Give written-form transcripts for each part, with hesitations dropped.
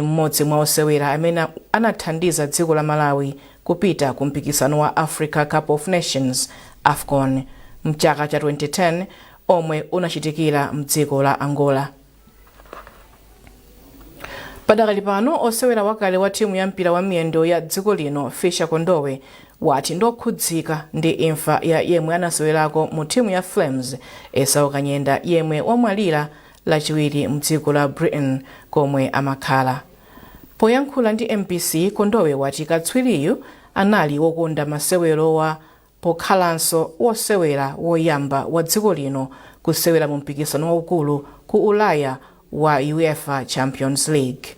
Mmodzi mwa osewera amene anathandiza dziko la Malawi kupita ku mpikisano wa Africa Cup of Nations, AFCON, mchaka cha 2010 omwe unachitikira mdziko la Angola. Padakali pano, osewera wakale wa timu ya mpira wa miyendo ya dziko lino, Fischer Kondowe, wati ndokhudzika ndi imfa ya yemwe anasewerako mu timu ya Flames, Esau Kanyenda, yemwe wamwalira Lachiwiri mdziko la Britain komwe amakhala. Poyankhula ndi MBC, Kondowe wati katswiriyu anali wokonda masewerowa pokhalanso wosewera woyamba wa dziko lino kusewera mu mpikisano waukulu ku Ulaya wa UEFA Champions League.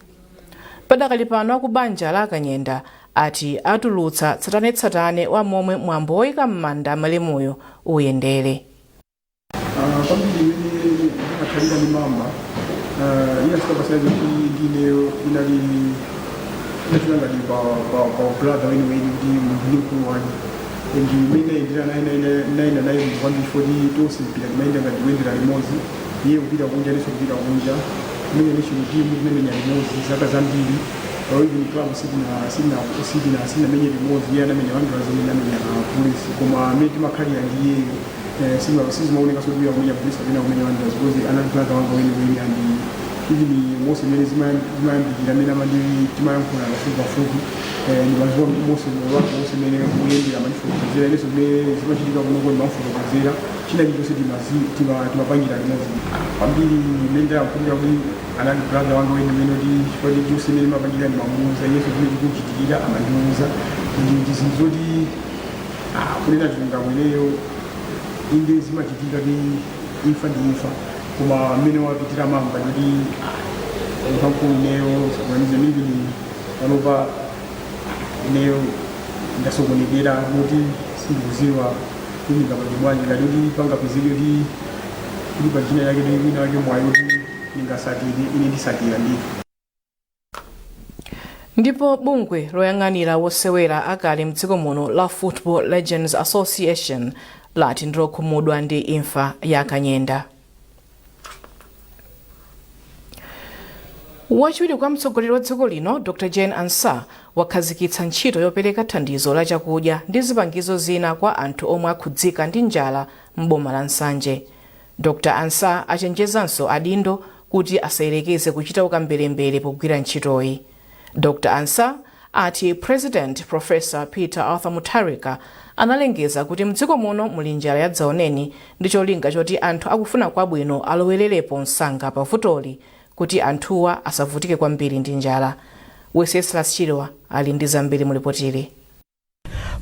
Padakali pano, akubanja la Kanyenda ati atulutsa tsatanetsatane wa momwe mwambo woyika m'manda malemuyo uyendere. Kwambiri imene ndimakhalira ndi Mamba, inafika pa size kuti ndineyo inali inafika ngati pa brother weniweni, kuti munthu ndi mkulu wake, and imene ndayendera naye, nayenda naye munthu kwambiri, foti tonse mpira timayenda ngati kuyendera limodzi, iye kupita kunja, nenso kupita kunja, kumenya national team timamenya limodzi zaka zambiri. Even club sitinamenye limodzi, iye anamenya Wanderers, ine ndinamenya Police, koma amene timakhalira ndi iyeyo, sizimaoneka soti uyo akumenya Police kapena akumenya Wanderers, because anali brother wanga weniweni. And even monse imene zimayambikira, amene amandi timayankhula pafupi pafupi, ndimaziwa monse moyo wake wonse imene kuyendera, amandifotokozera, inenso zimene zimachitika kunoko ndimamufotokozera, china chilichonse timapangira limodzi. Kwambiri imene ndayankhulira kuti anali brother wanga weniweni, kuti chifukwa chilichonse imene imapangira ndimamuuza, inenso zimene zikuchitikira amandiuza. Ndi zinthu zoti, kunena chilungamo, ineyo inde zimachitika ndi imfa ndi imfa, koma mmene wapitira Mamba kuti munthu wamkulu, ineyo sakuganiza mingini panopa, ineyo ndasokonekera moti sindikuziwa kuti ndingapange bwanji, ngati kuti pangapezeke kuti pa china chake ndi wina wake mwayi kuti ndingasatire, ine ndisatira ndithu. Ndipo bungwe loyang'anira wosewera akale mdziko muno la Football Legends Association lati ndilokhumudwa ndi imfa ya Kanyenda. Wachiwiri kwa mtsogoleri wa dziko lino, Dr Jane Ansah, wakhazikitsa ntchito yopereka thandizo la chakudya ndi zipangizo zina kwa anthu omwe akhudzika ndi njala m'boma la Nsanje. Dr Ansah achenjezanso adindo kuti asayerekeze kuchita ukamberembere pogwira ntchitoyi. Dr Ansah ati President Professor Peter Arthur Mutharika analengeza kuti mdziko muno muli njala ya dzaoneni ndi cholinga choti anthu akufuna kwabwino alowererepo msanga pa vutoli kuti anthuwa asavutike kwambiri ndi njala. Wenceslas Chilwa ali ndi zambiri mu lipotili.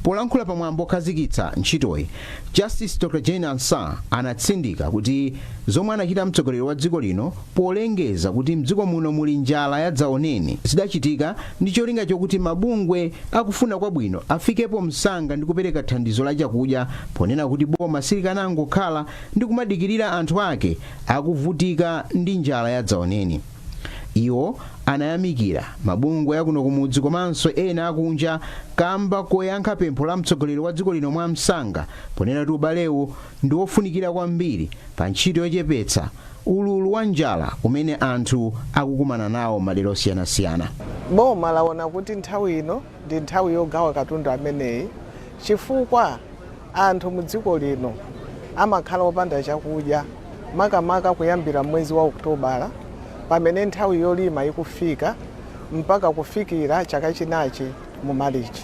Polankhula pamwambo okhazikitsa ntchitoyi, Justice Dr Jane Ansah anatsindika kuti zomwe anachita mtsogoleri wa dziko lino polengeza kuti mdziko muno muli njala ya dzaoneni zidachitika ndi cholinga chokuti mabungwe akufuna kwabwino afikepo msanga ndi kupereka thandizo la chakudya, ponena kuti boma silikanangokhala ndi kumadikirira anthu ake akuvutika ndi njala ya dzaoneni. Iwo anayamikira mabungwe akuno kumudzi komanso ena akunja kamba koyankha pempho la mtsogoleri wa dziko lino mwamsanga, ponena kuti ubalewu ndi wofunikira kwambiri pa ntchito yochepetsa ululu wa njala umene anthu akukumana nawo m'madera osiyanasiyana. Boma laona kuti nthawi ino ndi nthawi yogawa katundu ameneyi chifukwa anthu mu dziko lino amakhala opanda chakudya, makamaka kuyambira mwezi wa Okutobala pamene nthawi yolima ikufika mpaka kufikira chaka chinachi mu Marichi.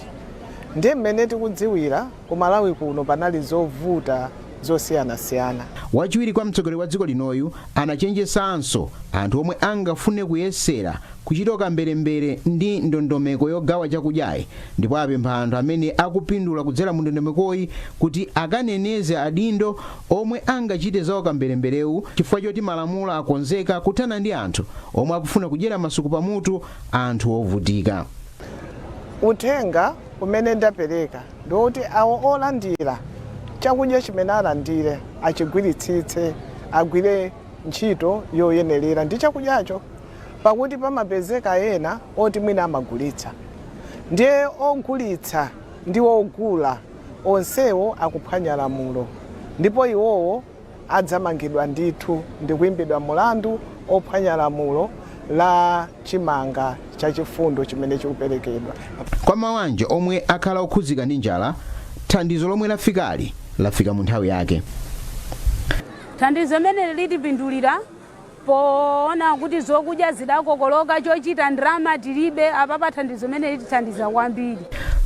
Ndiye mmene tikudziwira, ku Malawi kuno panali zovuta zosiyanasiyana. Wachiwiri kwa mtsogoleri wa dziko linoyu anachenjezanso anthu omwe angafune kuyesera kuchita kamberembere ndi ndondomeko yogawa chakudyayi, ndipo apempha anthu amene akupindula kudzera mu ndondomekoyi kuti akaneneze adindo omwe angachite zawo kamberemberewu, chifukwa choti malamulo akonzeka kuthana ndi anthu omwe akufuna kudyera masuku pamutu anthu ovutika. Uthenga umene ndapereka ndi woti awo olandira chakudya chimene alandire achigwiritsitse, agwire ntchito yoyenerera ndi chakudyacho, pakuti pamapezeka ena oti mwina amagulitsa, ndiye ogulitsa ndi ogula onsewo akuphwanya lamulo, ndipo iwowo adzamangidwa ndithu ndi kuimbidwa mulandu ophwanya lamulo. La chimanga chachifundo chimene chikuperekedwa. Kwa mawanja omwe akhala okhudzika ndi njala, thandizo lomwe lafikali lafika mu nthawi yake. Thandizo limene litipindulira poona kuti zokudya zidakokoloka, chochita ndalama tilibe. Apapa thandizo limene litithandiza kwambiri.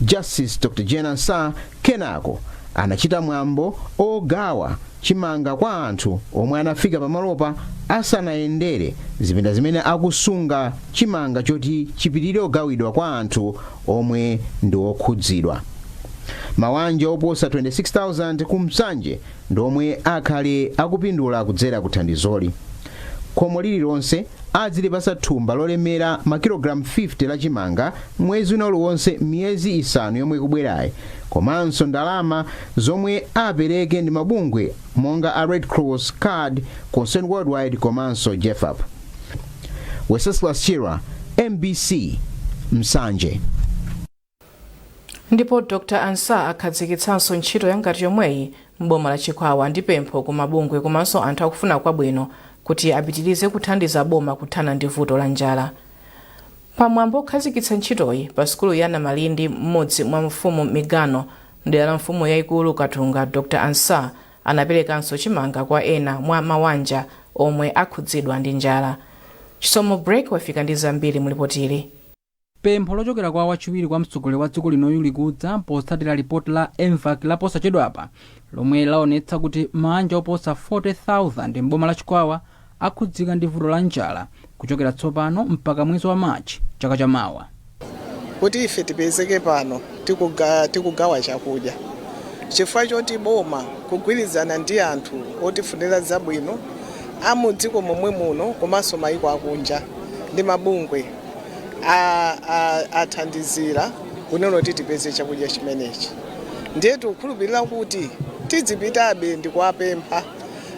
Justice Dr Jane Ansah kenako anachita mwambo ogawa chimanga kwa anthu omwe anafika pamalopa asanayendere zipinda zimene akusunga chimanga choti chipitirire kugawidwa kwa anthu omwe ndi okhudzidwa. Mawanja oposa 26,000 ku Nsanje ndi omwe akhale akupindula kudzera ku thandizoli. Khomo lililonse adzilipasa thumba lolemera makilogalamu 50 la chimanga mwezi wina uliwonse miyezi 5 yomwe ikubwerayi, komanso ndalama zomwe apereke ndi mabungwe monga a Red Cross, CARD, Concern Worldwide komanso GEFAP. Wenceslas Chira, MBC, Msanje. Ndipo Dr Ansah akhazikitsanso ntchito yangati yomweyi m'boma la Chikwawa ndi pempho ku mabungwe komanso anthu akufuna kwabwino kuti apitirize kuthandiza boma kuthana ndi vuto la njala. Pamwambo okhazikitsa ntchitoyi pa sukulu ya Namalindi m'mudzi mwa Mfumu Migano mdera la mfumu yayikulu Katunga, Dr Ansah anaperekanso chimanga kwa ena mwa mawanja omwe akhudzidwa ndi njala. Chisomo Break wafika ndi zambiri mulipotili. Pempho lochokera kwa wachiwiri kwa mtsogoleri wa dziko linoyu likudza potsatira ripoti la MVAC la posachedwapa lomwe laonetsa kuti mabanja oposa 40,000 m'boma la Chikwawa akhudzika ndi vuto la njala kuchokera tsopano mpaka mwezi wa Machi chaka chamawa. Kuti ife tipezeke pano tikugawa chakudya chifukwa choti boma kugwirizana ndi anthu otifunira zabwino amudziko momwe muno komanso mayiko akunja ndi mabungwe athandizira kunena kuti tipeze chakudya chimenechi. Ndiye tikukhulupirira kuti tidzipitabe ndi kuwapempha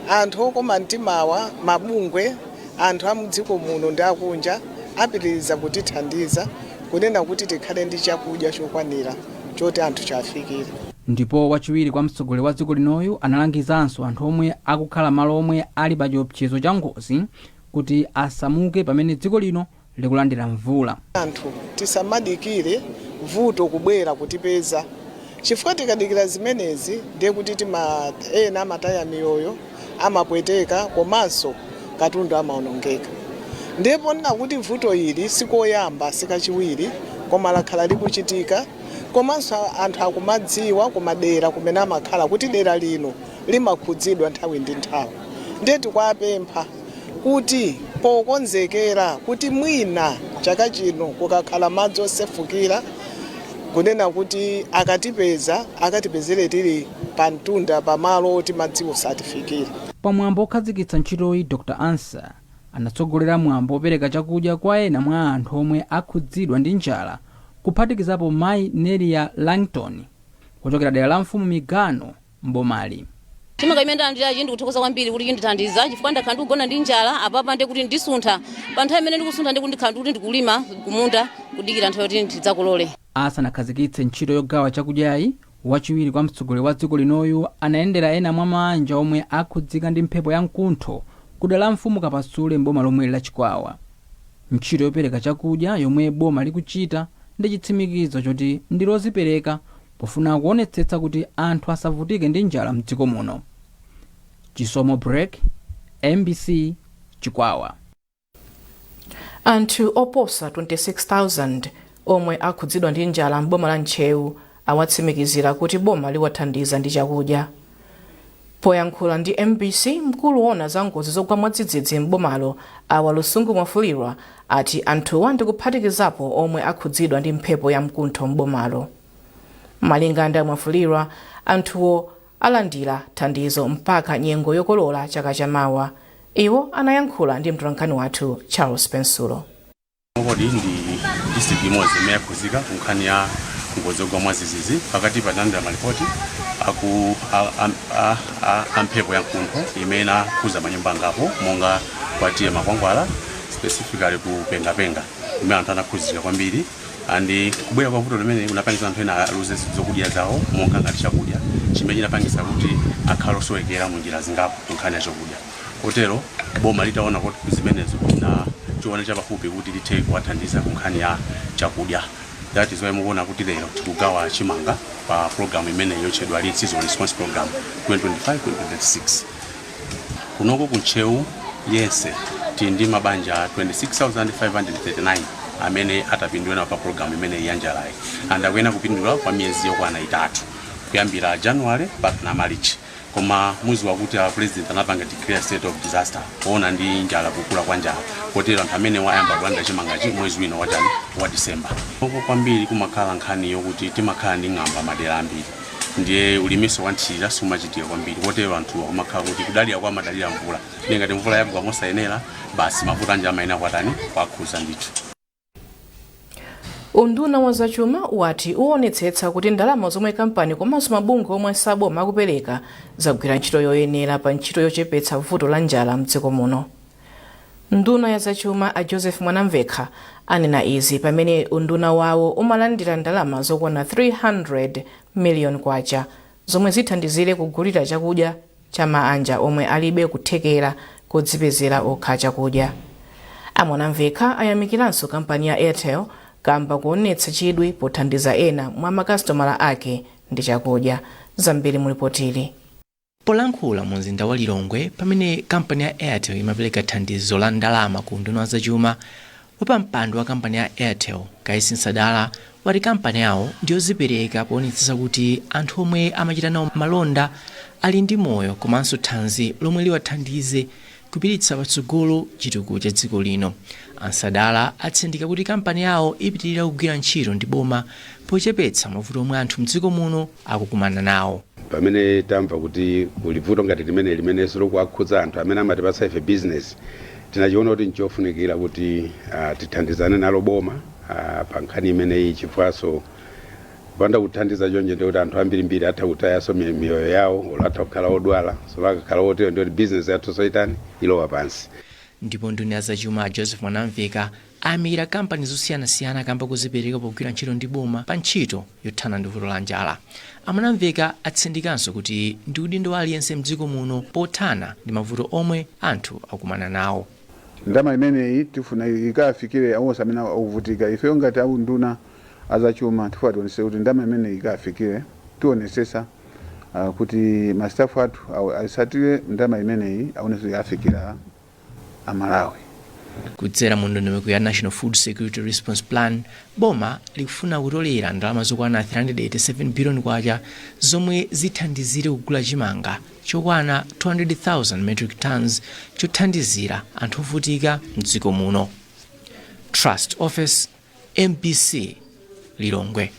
anthu okoma mtimawa, mabungwe, anthu amudziko muno ndi akunja apitiriza kutithandiza kunena kuti tikhale ndi chakudya chokwanira choti anthu chafikire. Ndipo wachiwiri kwa mtsogoleri wa dziko linoyu analangizanso anthu omwe akukhala malo omwe ali pa chiopsezo cha ngozi kuti asamuke pamene dziko lino likulandira mvula. Anthu tisamadikire vuto kubwera kutipeza, chifukwa tikadikira zimenezi ndiye kuti ena amataya miyoyo, amapweteka komanso katundu amaonongeka. Ndipo kuti vuto ili sikoyamba, sikachiwiri, koma lakhala likuchitika, komanso anthu akumadziwa kumadera kumene amakhala kuti dera lino limakhudzidwa nthawi ndi nthawi. Ndiye tikuwapempha kuti pokonzekera kuti mwina chaka chino kukakhala madzi osefukira, kunena kuti akatipeza akatipezere tili pa mtunda, pamalo oti madziwo satifikire. Pamwambo okhazikitsa ntchitoyi, Dr Ansah anatsogolera mwambo opereka chakudya kwa ena mwa anthu omwe akhudzidwa ndi njala, kuphatikizapo mayi Nelia Langton kuchokera dera la Mfumu Migano mbomali. Chimanga imene ndalandirachi ndikuthokoza kwambiri kuti chindithandiza, chifukwa ndakhala ndikugona ndi njala. Apapa ndi kuti ndisuntha pa nthawi imene ndikusuntha, ndi kuti ndikhala ndikuti ndikulima kumunda kudikira nthawi yoti ndidzakolole. Asanakhazikitse ntchito yogawa chakudyayi, wachiwiri kwa mtsogoleri wa dziko linoyu anayendera ena mwa mabanja omwe akhudzika ndi mphepo ya mkuntho kudera la Mfumu Kapasule mboma lomwe la Chikwawa. Ntchito yopereka chakudya yomwe boma likuchita ndi chitsimikizo choti ndi lozipereka pofuna kuonetsetsa kuti anthu asavutike ndi njala mdziko muno. Chisomo Break, MBC, Chikwawa. Anthu oposa 26,000 omwe akhudzidwa ndi njala m'boma la Ntcheu awatsimikizira kuti boma liwathandiza ndi chakudya. Poyankhula ndi MBC, mkulu woona za ngozi zogwa mwadzidzidzi m'bomalo awa Lusungu Mwafulirwa ati anthuwa ndikuphatikizapo omwe akhudzidwa ndi mphepo ya mkuntho m'bomalo. Malinga ndi Mwafulirwa, anthuwo alandira thandizo mpaka nyengo yokolola chaka chamawa. Iwo anayankhula ndi mtolankhani wathu Charles Pensulo. Kodi ndi district imodzi imene yakhuzika ku nkhani ya ngozi yogwa mwadzidzidzi. Pakati panalandira malipoti aku a mphepo ya mkuntho imene inakhuza manyumba angapo monga kwa T/A Makwangwala, specifically ku Pengapenga kumene anthu anakhuzika kwambiri, and kubwera kwa vuto limene kunapangisa anthu ena aluze zokudya zawo monga ngati chakudya, chimene chinapangisa kuti akhale osowekera mu njira zingapo ku nkhani ya chakudya. Kotero boma litaona kuti zimenezo na Chione chapafupi kuti lithe kuwathandiza ku nkhani ya chakudya. That is why mukuona kuti lero tikugawa chimanga pa program imene yotchedwa Lean Season Response Program 2025-2026. Kunoko ku Ntcheu yense tili ndi mabanja 26,539 amene atapindula nawo pa program imene ya njalayi, and akuyena kupindula kwa miyezi yokwana 3, kuyambira January mpaka na March. Koma muziwa kuti a President anapanga declare state of disaster poona ndi njala, kukula kwa njala, kotero anthu amene wayamba kulandira chimangachi mwezi wino wachani, wa December. Koko kwambiri kumakhala nkhani yokuti timakhala ndi ng'amba madera ambiri, ndiye ulimiso wa nthirira sumachitika kwambiri, kotero anthu akumakhala kuti kudalira kwa amadalira mvula. Ndiye ngati mvula yagwa mosayenera, basi, mavuto anja amayenera kwatani, kwakhuza ndithu. Unduna wa zachuma wati uwonetsetsa kuti ndalama zomwe kampani komanso mabungwe omwe saboma akupereka zagwira ntchito yoyenera pa ntchito yochepetsa vuto la njala mdziko muno. Nduna ya zachuma a Joseph Mwanamvekha anena izi pamene unduna wawo umalandira ndalama zokwana 300 million kwacha zomwe zithandizire kugulira chakudya cha maanja omwe alibe kuthekera kodzipezera okha chakudya. A Mwanamvekha ayamikiranso kampani ya Airtel kamba kuonetsa chidwi pothandiza ena mwa makasitomala ake ndi chakudya. Zambiri mulipotili. Polankhula mu mzinda wa Lilongwe pamene kampani ya Airtel imapereka thandizo la ndalama ku unduna wa zachuma, wapampando wa kampani ya Airtel Kaisi Nsadala wati kampani yawo ndiyozipereka poonetsetsa kuti anthu omwe amachita nawo malonda ali ndi moyo komanso thanzi lomwe liwathandize kupititsa patsogolo chitukuko cha dziko lino. Ansadala atsindika kuti kampani yawo ipitirira kugwira ntchito ndi boma pochepetsa mavuto omwe anthu mdziko muno akukumana nawo. Pamene tamva kuti kuli vuto ngati limene limenenso likuwakhudza anthu amene amatipatsa ife business, tinachiona kuti nchofunikira kuti tithandizane nalo boma pa nkhani imeneyi, chifukwaso kupanda kuthandiza chonje ndikuti anthu ambirimbiri atha kutayanso miyoyo yawo olo atha kukhala odwala. So akakhala otero, ndikuti business yathu soitani, ilowa pansi. Ndipo nduna ya zachuma Joseph Mwanamveka ayamikira kampani zosiyanasiyana kamba kuzipereka pogwira ntchito ndi boma pa ntchito yothana ndi vuto la njala. Amwanamveka atsindikanso kuti ndi udindo wa aliyense mdziko muno pothana ndi mavuto omwe anthu akumana nawo. Ndalama imeneyi tifuna ikafikire onse amene akuvutika. Ifeyo ngati aunduna azachuma tifuna tionese kuti ndalama imeneyi ikafikire. Tionesesa kuti ma staff athu asatire ndalama imeneyi, aonese ikafikira Amalawi. Kudzera mu ndondomeko ya National Food Security Response Plan, boma likufuna kutolera ndalama zokwana 387 billion kwacha zomwe zithandizire kugula chimanga chokwana 200,000 metric tons chothandizira anthu ovutika mdziko muno. Trust Office, MBC, Lilongwe.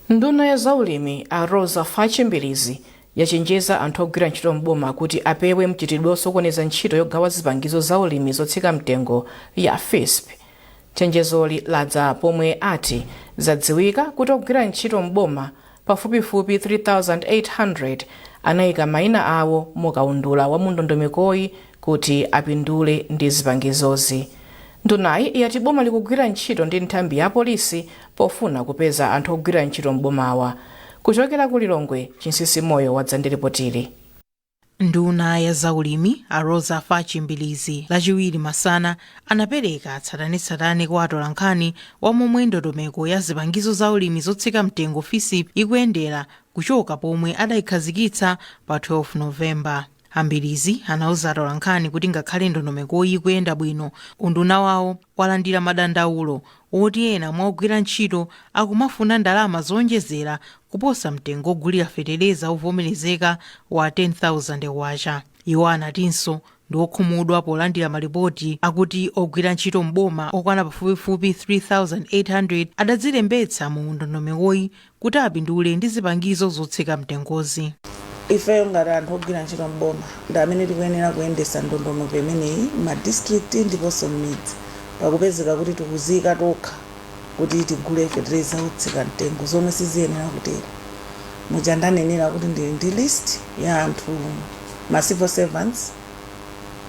Nduna ya zaulimi a Rosa Fachi Mbilizi yachenjeza anthu ogwira ntchito mboma kuti apewe mchitidwe osokoneza ntchito yogawa zipangizo zaulimi zotsika mtengo ya FISP. Chenjezoli ladza pomwe ati zadziwika kuti ogwira ntchito mboma pafupifupi 3800 anayika mayina awo mukaundula wa mundondomekoyi kuti apindule ndi zipangizozi. Ndunayi yati boma likugwira ntchito ndi nthambi ya polisi pofuna kupeza anthu ogwira ntchito m'bomawa. Kuchokera ku Lilongwe, Chinsisi Moyo wadzandiripotiri. Nduna ya zaulimi a Rosa Fachi Mbilizi Lachiwiri masana anapereka tsatanetsatane kwa atolankhani wa momwe ndondomeko ya zipangizo zaulimi zotsika mtengo FISP ikuyendera kuchoka pomwe adayikhazikitsa pa 12 Novemba. Ambilizi anauza atolankhani kuti ngakhale ndondomekoyi ikuyenda bwino, unduna wawo walandira madandaulo woti ena mwa ogwira ntchito akumafuna ndalama zowonjezera kuposa mtengo ogulira fetereza ovomerezeka wa 10,000 kwacha. Iwo anatinso ndi okhumudwa polandira malipoti akuti ogwira ntchito mboma okwana pafupifupi 3800 adadzilembetsa mu ndondomekoyi kuti apindule ndi zipangizo zotsika mtengozi. Ifeyo ngati anthu ogwira ntchito mboma ndi amene tikuyenera kuyendesa ndondomeko imeneyi m'ma district ndiponso m'midzi. Pakupezeka kuti tikuziyika tokha kuti tigule fetereza otsika mtengo, zomwe siziyenera kutero. Muja ndanenera kuti ndili ndi list ya anthu, ma civil servants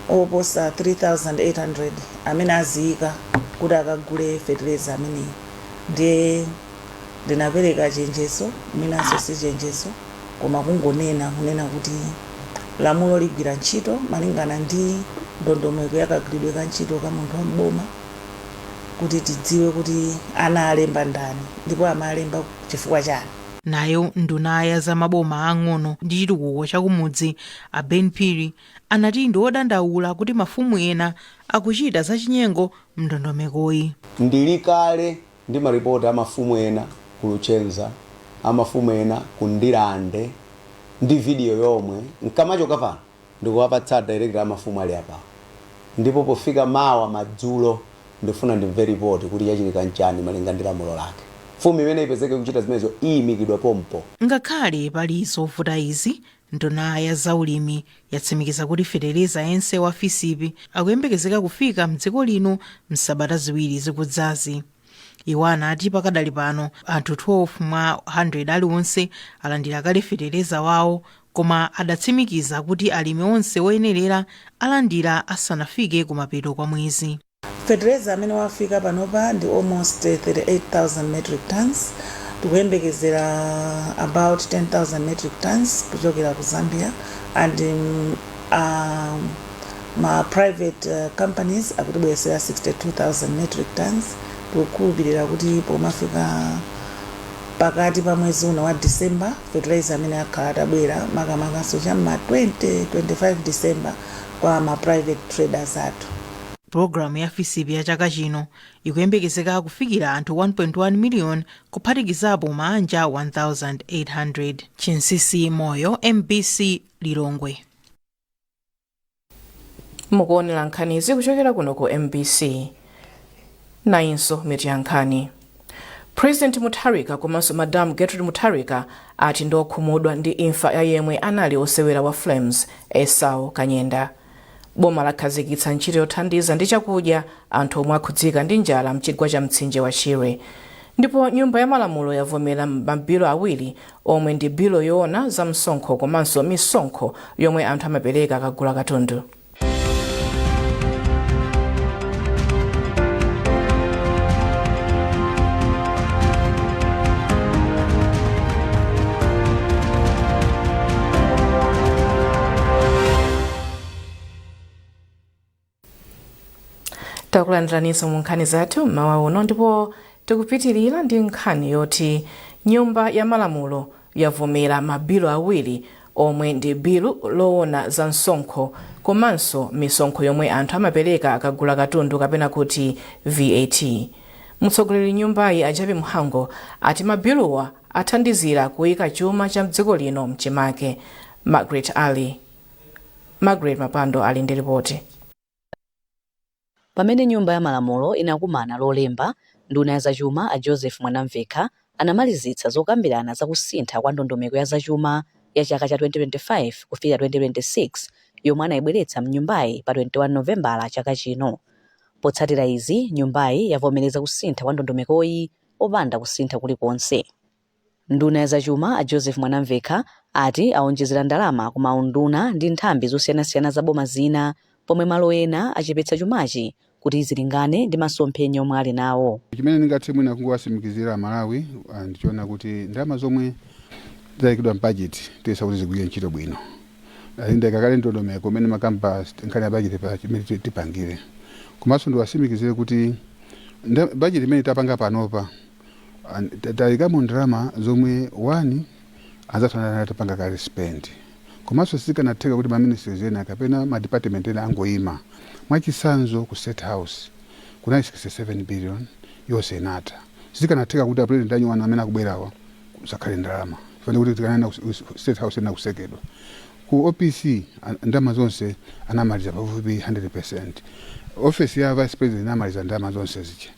oposa 3800 amene aziyika kuti akagule fetereza ameneyi. Ndiye ndinapereka chenjezo, mwinanso si chenjezo, koma kungonena kunena kuti lamulo ligwira ntchito malingana ndi Ndondomeko yakagwiridwe ka ntchito ka munthu wa mboma, kuti tidziwe kuti analemba ndani ndipo amalemba chifukwa chani. Nayo nduna ya za maboma ang'ono ndi chitukuko chakumudzi, a Ben Phiri, anati ndi odandaula kuti mafumu ena akuchita zachinyengo mndondomekoyi. Ndili kale ndi maripoti a mafumu ena ku Luchenza, a mafumu ena ku Ndirande, ndi video yomwe nkamachoka pano ndikuwapatsa director a mafumu ali apawo, ndipo pofika mawa madzulo ndifuna ndimve ripoti kuti chachitika nchani malinga ndi lamulo lake. Mfumu imene ipezeke kuchita zimenezo iyimikidwa pompo. Ngakhale pali zovuta izi, nduna ya zaulimi yatsimikiza kuti fetereza yense wa FISP akuyembekezeka kufika mdziko lino msabata 2 zikudzazi. Iwo anati pakadali pano anthu 12 mwa 100 aliwonse alandira kale fetereza wawo, koma adatsimikiza kuti alimi onse oyenerera alandira asanafike kumapeto kwa mwezi. Fetereza amene wafika panopa ndi almost 38,000 metric tons. Tikuyembekezera about 10,000 metric tons kuchokera ku Zambia, and ma private companies akutibweretsera 62,000 metric tons. Tikukhulupirira kuti pomafika pakati pa mwezi uno wa December, fertilizer amene akhala atabwera, makamakaso cham'ma 20 25 December, kwa ma private traders athu. Pulogalamu ya FISP ya chaka chino ikuyembekezeka kufikira anthu 1.1 miliyoni, kuphatikizapo maanja 1800. Chinsisi Moyo, MBC, Lilongwe. Mukuonera nkhanizi kuchokera kuno ku MBC. Nayinso mitu ya nkhani. President Mutharika komanso Madam Gertrude Mutharika ati ndiokhumudwa ndi imfa ya yemwe anali osewera wa Flames, Esau Kanyenda. Boma lakhazikitsa ntchito yothandiza ndi chakudya anthu omwe akhudzika ndi njala mchigwa cha mtsinje wa Shire. Ndipo Nyumba ya Malamulo yavomera mabilo awiri, omwe ndi bilo yoona za msonkho komanso misonkho yomwe anthu amapereka akagula katundu. Takulandiraninso mu nkhani zathu mmawa uno, ndipo tikupitirira ndi nkhani yoti Nyumba ya Malamulo yavomera mabilo awiri, omwe ndi bilu loona za msonkho komanso misonkho yomwe anthu amapereka akagula katundu, kapena kuti VAT. Mtsogoleri nyumbayi, a Jappie Mhango, ati mabiluwa athandizira kuyika chuma cha dziko lino mchimake. Margaret Ali Margaret Mapando ali ndi ripoti. Pamene Nyumba ya Malamulo inakumana Lolemba, nduna ya zachuma a Joseph Mwanamvekha anamalizitsa zokambirana za kusintha kwa ndondomeko ya zachuma ya chaka cha 2025 kufika 2026 yomwe anayibweretsa mnyumbayi pa 21 Novembala chaka chino. Potsatira izi, nyumbayi yavomereza kusintha kwa ndondomekoyi opanda kusintha kulikonse. Nduna ya zachuma a Joseph Mwanamvekha ati awonjezera ndalama ku maunduna ndi nthambi zosiyanasiyana za boma zina, pomwe malo ena achepetsa chumachi kuti zilingane ndi masomphenya omwe ali nawo. Chimene ndingathe mwina kungowatsimikizira Amalawi ndichoona kuti ndalama zomwe zayikidwa m'bajeti tiyesa kuti zigwire ntchito bwino. Ndayika kale ndondomeko imene makamba nkhani ya bajeti pa chimene tipangire. Komanso ndiwatsimikizire kuti bajeti imene tapanga panopa tayikamo ndalama zomwe one anzathu anatapanga kale spend, komanso sizikanatheka kuti ma ministries ena kapena ma department ena angoyima. Mwachitsanzo, ku State House kunali 67 billion, yonse inatha. Sizikanatheka kuti a president anyuwanu amene akubwerawa kusakhale ndalama, fanire kuti tikanena State House ena kusekedwa. Ku OPC ndalama zonse anamaliza pafupifupi 100. Office ya vice president inamaliza ndalama zonse zija.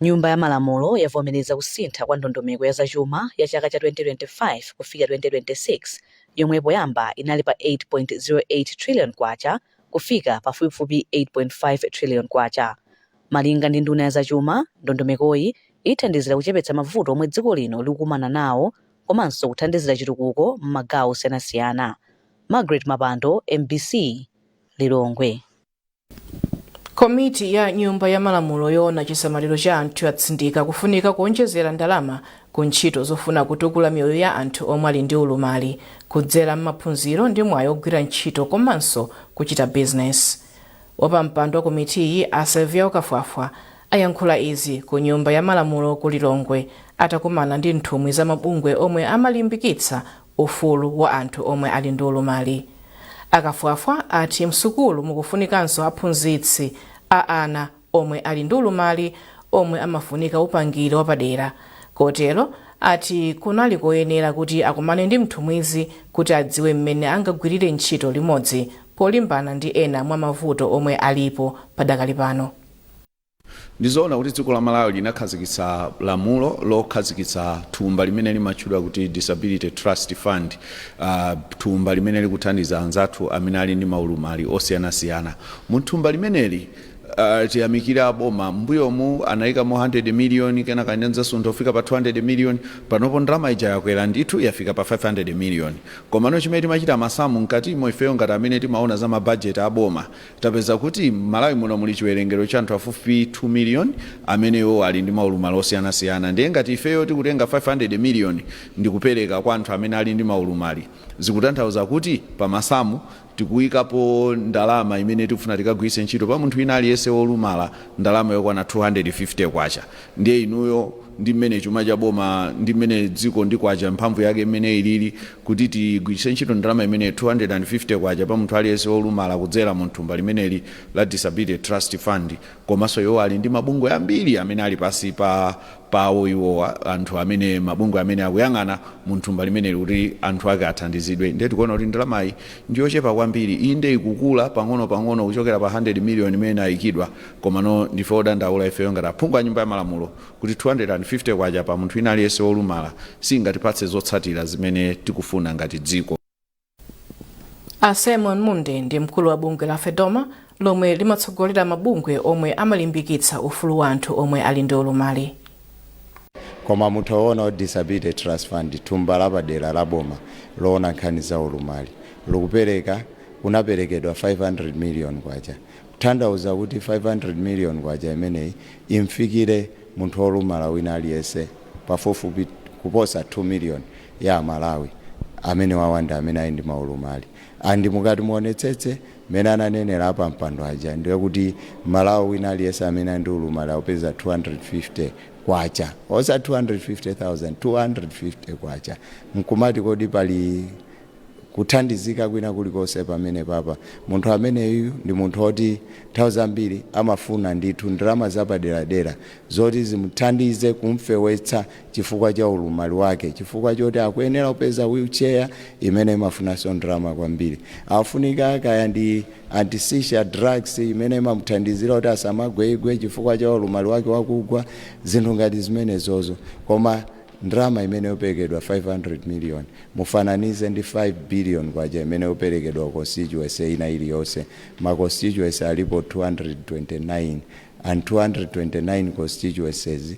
Nyumba ya Malamulo yavomereza kusintha kwa ndondomeko ya zachuma ya chaka cha 2025 kufika 2026, yomwe poyamba inali pa 8.08 trillion kwacha kufika pafupifupi 8.5 trillion kwacha. Malinga ndi nduna ya zachuma, ndondomekoyi ithandizira kuchepetsa mavuto omwe dziko lino likukumana nawo komanso kuthandizira chitukuko m'magawo osiyanasiyana. Margaret Mapando, MBC, Lilongwe. Komiti ya Nyumba ya Malamulo yoona chisamaliro cha anthu yatsindika kufunika kuonjezera ndalama ku ntchito zofuna kutukula miyoyo ya anthu omwe ali ndi ulumali kudzera m'maphunziro ndi mwayi ogwira ntchito komanso kuchita bizinesi. Wapampando wa komitiyi, a Saviour Kafwafwa, ayankhula izi ku Nyumba ya Malamulo ku Lilongwe atakumana ndi nthumwi za mabungwe omwe amalimbikitsa ufulu wa anthu omwe ali ndi ulumali. Akafwafwa ati msukulu mukufunikanso aphunzitsi a ana omwe ali ndi ulumali omwe amafunika upangiri wapadera, kotero ati kunali koyenera kuti akumane ndi nthumwizi kuti adziwe mmene angagwirire ntchito limodzi polimbana ndi ena mwa mavuto omwe alipo padakali pano. Ndizoona kuti dziko la Malawi linakhazikitsa lamulo lokhazikitsa thumba limene limatchedwa kuti Disability Trust Fund, thumba limene likuthandiza anzathu amene ali ndi maulumali osiyanasiyana. Mu thumba limeneli, tiyamikire aboma, mbuyomu anayikamo 100 million, kenaka inadzasuntha kufika pa 200 million. Panopo ndalama ija yakwera ndithu, yafika pa 500 million. Komano chimene timachita masamu mkatimo ifeyo ngati amene timaona za mabajeti aboma, tapeza kuti Malawi muno muli chiwerengero cha anthu afupi 2 million amenewo ali ndi maulumali osiyanasiyana. Ndiye ngati ifeyo tikutenga 500 million ndikupereka kwa anthu amene ali ndi maulumali, zikutanthauza kuti pamasamu tikuyikapo ndalama imene tikufuna tikagwiritse ntchito pa munthu wina aliyense wolumala, ndalama yokwana 250 kwacha. Ndiye inuyo, ndi mmene chuma cha boma, ndi mmene dziko ndi kwacha mphamvu yake mmene ilili, kuti tigwiritse ntchito ndalama imene 250 kwacha pa munthu aliyense wolumala kudzera mu thumba limeneli la Disability Trust Fund, komanso iwo ali ndi mabungwe ambiri amene ali pasi pa pawo iwowa, anthu amene mabungwe amene akuyang'ana mu thumba limeneli kuti anthu ake athandizidwe, ndiye tikuona kuti ndalamayi ndiyochepa kwambiri. Inde, ikukula pang'ono-pang'ono kuchokera pa 100 million imene ayikidwa, komano ndife odandaula ifeyo ngati aphungu a Nyumba ya Malamulo kuti 250 kwacha pa munthu wina aliyense wolumala singatipatse zotsatira zimene tikufuna ngati dziko. A Simon Munde ndi mkulu wa bungwe la FEDOMA lomwe limatsogolera mabungwe omwe amalimbikitsa ufulu wa anthu omwe ali ndi ulumali. Koma mutaona kuti Disability Trust Fund, thumba lapadera la boma loona nkhani za ulumali, likupereka, kunaperekedwa 500 million kwacha, kutanthauza kuti 500 million kwacha imeneyi imfikire munthu wolumala wina aliyense pafupifupi kuposa 2 million ya Amalawi amene wawanda amene ali ndi maulumali. And mukati muonetsetse mmene ananenera apa mpando aja, ndiye kuti Malawi wina aliyense amene ali ndi ulumali akupeza 250 kwacha, osa 250,000, 250 kwacha. Nkumati kodi pali kuthandizika kwina kulikonse pamene papa? Munthu ameneyu ndi munthu oti nthawi zambiri amafuna ndithu ndalama zapaderadera zoti zimuthandize kumfewetsa chifukwa cha ulumali wake, chifukwa choti akuyenera kupeza wheelchair imene imafunanso ndalama kwambiri, afunika kaya ndi anti-seizure drugs imene imamuthandizira kuti asamagwegwe chifukwa cha ulumali wake wakugwa, zinthu ngati zimenezozo. Koma ndalama imene yoperekedwa 500 million, mufananize ndi 5 billion kwacha imene yoperekedwa constituency ina iliyonse. Ma constituency alipo 229, and 229 constituencies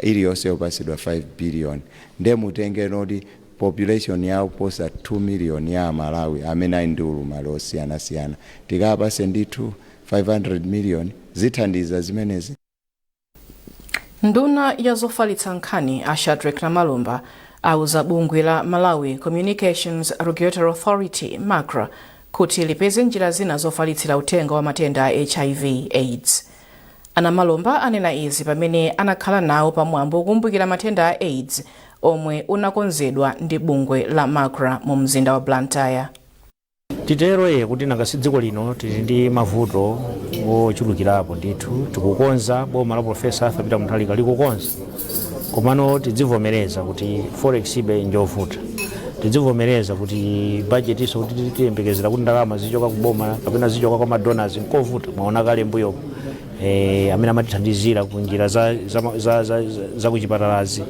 iliyonse yopasidwa 5 billion, nde mutenge noti population yawo posa 2 million ya Amalawi amene ali ndi ulumali osiyanasiyana, tikapase ndithu 500 million, zithandiza zimenezi? Nduna ya zofalitsa nkhani, a Shadrack Namalomba, auza bungwe la Malawi Communications Regulatory Authority, MACRA, kuti lipeze njira zina zofalitsira uthenga wa matenda a HIV AIDS. Anamalomba anena izi pamene anakhala nawo pamwambo wokumbukira matenda a AIDS omwe unakonzedwa ndi bungwe la MACRA mu mzinda wa Blantyre. Titero ye kuti nanga si dziko lino tili ndi mavuto ochulukirapo ndithu. Tikukonza, boma la Profesa Arthur Peter Mutharika likukonza, komano tidzivomereza kuti forex ibe njovuta, tidzivomereza kuti budget iso kuti tiyembekezera kuti ndalama zichoka kuboma kapena zichoka kwa madonors nkovuta. Mwaona kale mbuyopo amene amatithandizira ku njira za kuchipatalazi,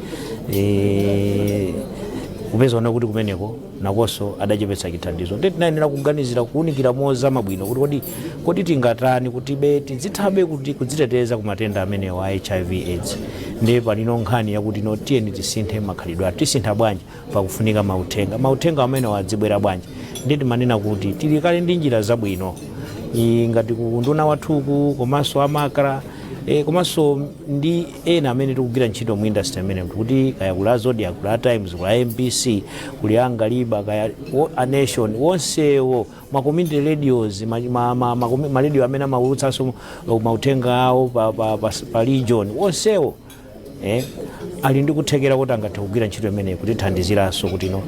kupeza ona kuti kumeneko nakonso adachepetsa chithandizo. Ndi tinayenera kuganizira, kuwunikira mozama bwino kuti kodi tingatani kuti be tidzithabe kuti kudziteteza ku matenda amenewa a HIV AIDS. Ndi palino nkhani yakuti no, tiyeni tisinthe makhalidwe athu. Tisintha bwanji? Pakufunika mauthenga. Mauthenga amenewa adzibwera bwanji? Ndi timanena kuti tili kale ndi njira zabwino ngati ku nduna wathuku komanso a MACRA. Komanso ndi ena amene tikugwira ntchito mu industry amene kuti kaya kuli a Zodiak, kuli a Times, kuli a MBC, kuli a Ngaliba, kaya a Nation, wonsewo ma community radios, ma radio amene amaulutsanso mauthenga awo pa region, wonsewo ali ndi kuthekera kuti angathe kugwira ntchito imeneyi kutithandiziranso kuti no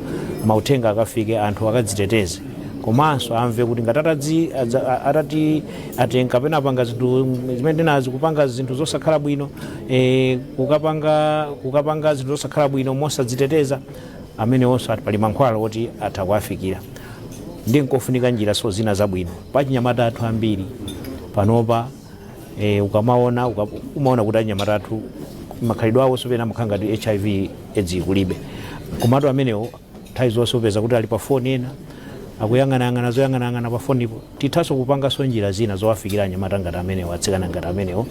mauthenga akafike, anthu akadziteteze, komanso amve kuti ngati atati atenga kapena apanga zinthu zimene tinazi, kupanga zinthu zosakhala bwino, kukapanga zinthu zosakhala bwino mosadziteteza, amenewonso pali mankhwala oti atha kuafikira. Ndi nkofunika njira so zina zabwino pachinyamata athu ambiri panopa. Ukamaona umaona kuti anyamata athu makhalidwe awo sopena amakhala ngati HIV AIDS kulibe, komatu amenewo nthawi zonse upeza kuti ali pa foni, ena akuyang'anayang'ana zoyang'anayang'ana pa fonipo. Tithanso kupanganso njira zina zowafikira anyamata ngati amenewo, atsikana ngati amenewo.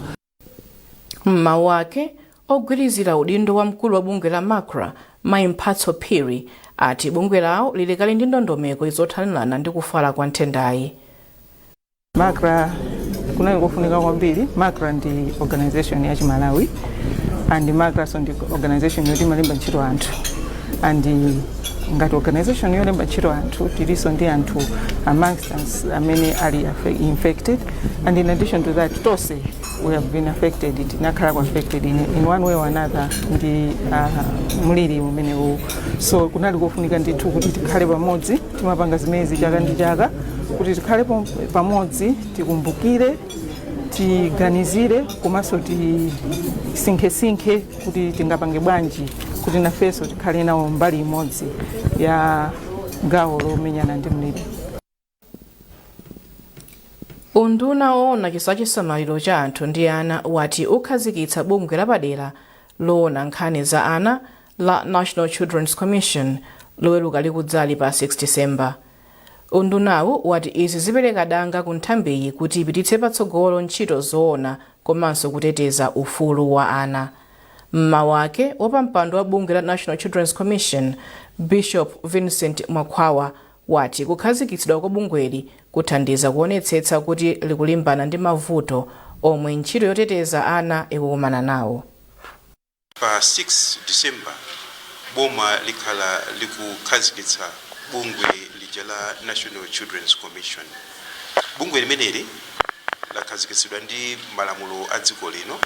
Mmawu ake, ogwirizira udindo wa mkulu wa bungwe la MACRA, Mayi Mphatso Phiri, ati bungwe lawo lili kale ndi ndondomeko zothanirana ndi kufala kwa nthendayi. MACRA kunali kofunika kwambiri. MACRA ndi organization ya Chimalawi, and MACRA so ndi organization yoti imalemba ntchito anthu, and ngati organization yolemba ntchito anthu, tilinso ndi anthu amongst us amene ali infected, and in addition to that, tonse we have been affected, tinakhala affected in one way or another ndi mliri umenewu. So kunali kofunika ndithu kuti tikhale pamodzi. Timapanga zimenezi chaka ndi chaka kuti tikhale pamodzi, tikumbukire, tiganizire, komanso tisinkhesinkhe kuti tingapange bwanji kuti nafenso tikhale nawo mbali imodzi ya gawo lomenyana ndi mliri. Unduna woona zachisamaliro cha anthu ndi ana wati ukhazikitsa bungwe lapadera loona nkhani za ana la National Children's Commission Loweruka likudzali pa 6 Disemba. Undunawu wati izi zipereka danga ku nthambiyi kuti ipititse patsogolo ntchito zoona komanso kuteteza ufulu wa ana. Mmawu ake, wapampando wa bungwe la National Children's Commission, Bishop Vincent Mwakhwawa, wati kukhazikitsidwa kwa bungweli kuthandiza kuonetsetsa kuti likulimbana ndi mavuto omwe ntchito yoteteza ana ikukumana nawo. Pa 6 December boma likhala likukhazikitsa bungwe lija la National Children's Commission. Bungwe limeneli lakhazikitsidwa ndi malamulo a dziko lino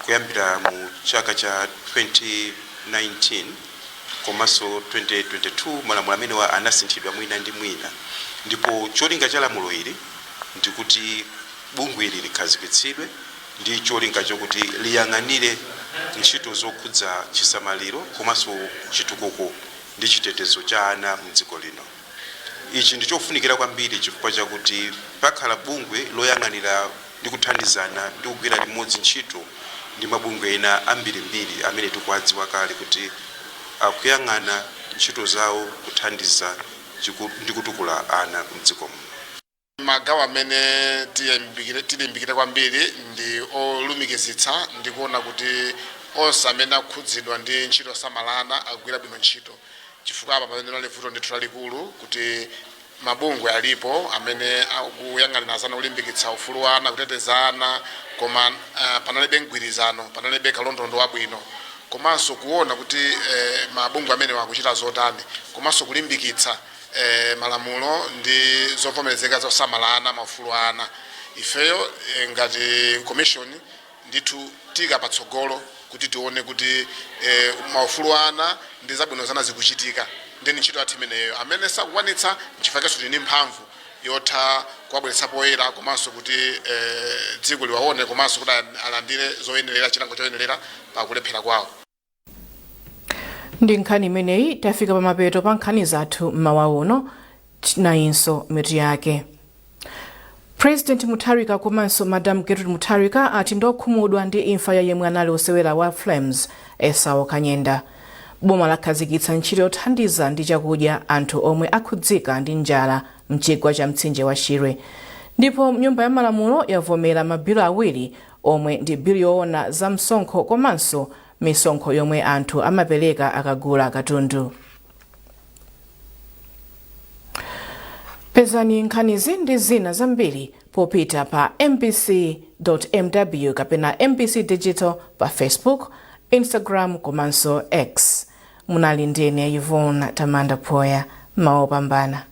kuyambira mu chaka cha 2019 komanso 2022. Malamulo amenewa anasinthidwa mwina ndi mwina, ndipo cholinga cha lamulo ili ndikuti bungwe ili likhazikitsidwe ndi cholinga chokuti liyang'anire ntchito zokhudza chisamaliro komanso chitukuko ndi chitetezo cha ana mdziko lino. Ichi ndi chofunikira kwambiri chifukwa chakuti pakhala bungwe loyang'anira ndi kuthandizana ndi kugwira limodzi ntchito ndi mabungwe ena ambirimbiri amene tikuwadziwa kale kuti akuyang'ana ntchito zawo kuthandiza ndi kutukula ana mdziko muno. Magawo amene tilimbikire kwambiri ndi olumikizitsa ndi kuona kuti onse amene akhudzidwa ndi ntchito yosamala ana akugwira bwino ntchito, chifukwa apa pamene pali vuto ndithu lalikulu kuti mabungwe alipo amene akuyang'anira za ana, kulimbikitsa ufulu wa ana, kuteteza ana, koma panalibe mgwirizano, panalibe kalondondo wabwino, komanso kuona kuti mabungwe amenewa akuchita zotani, komanso kulimbikitsa malamulo ndi zovomerezeka zosamala ana, maufulu a ana. Ifeyo ngati commission ndithu tika patsogolo kuti tione kuti maufulu a ana ndi zabwino zana zikuchitika. Ndeni ntchito yathu imeneyo. Amene sakukwanitsa, nchifukwa tili ndi mphamvu yotha kuwabweretsa poyera, komanso kuti dziko liwaone, komanso kuti alandire zoyenerera, chilango choyenerera pakulephera kwawo. Ndi nkhani imeneyi tafika pamapeto pa nkhani zathu mmawa uno. Nayinso mitu yake. President Mutharika komanso Madam Gertrude Mutharika ati ndokhumudwa ndi imfa ya yemwe anali osewera wa Flames, Esau Kanyenda. Boma lakhazikitsa ntchito yothandiza ndi chakudya anthu omwe akhudzika ndi njala mchigwa cha mtsinje wa Shire. Ndipo nyumba ya malamulo yavomera mabilu awiri omwe ndi bilu yoona za msonkho komanso misonkho yomwe anthu amapereka akagula katundu. Pezani nkhanizi ndi zina zambiri popita pa mbc.mw kapena MBC Digital pa Facebook, Instagram komanso X. Munali ndine Yvonne Tamanda Phoya. Maopambana.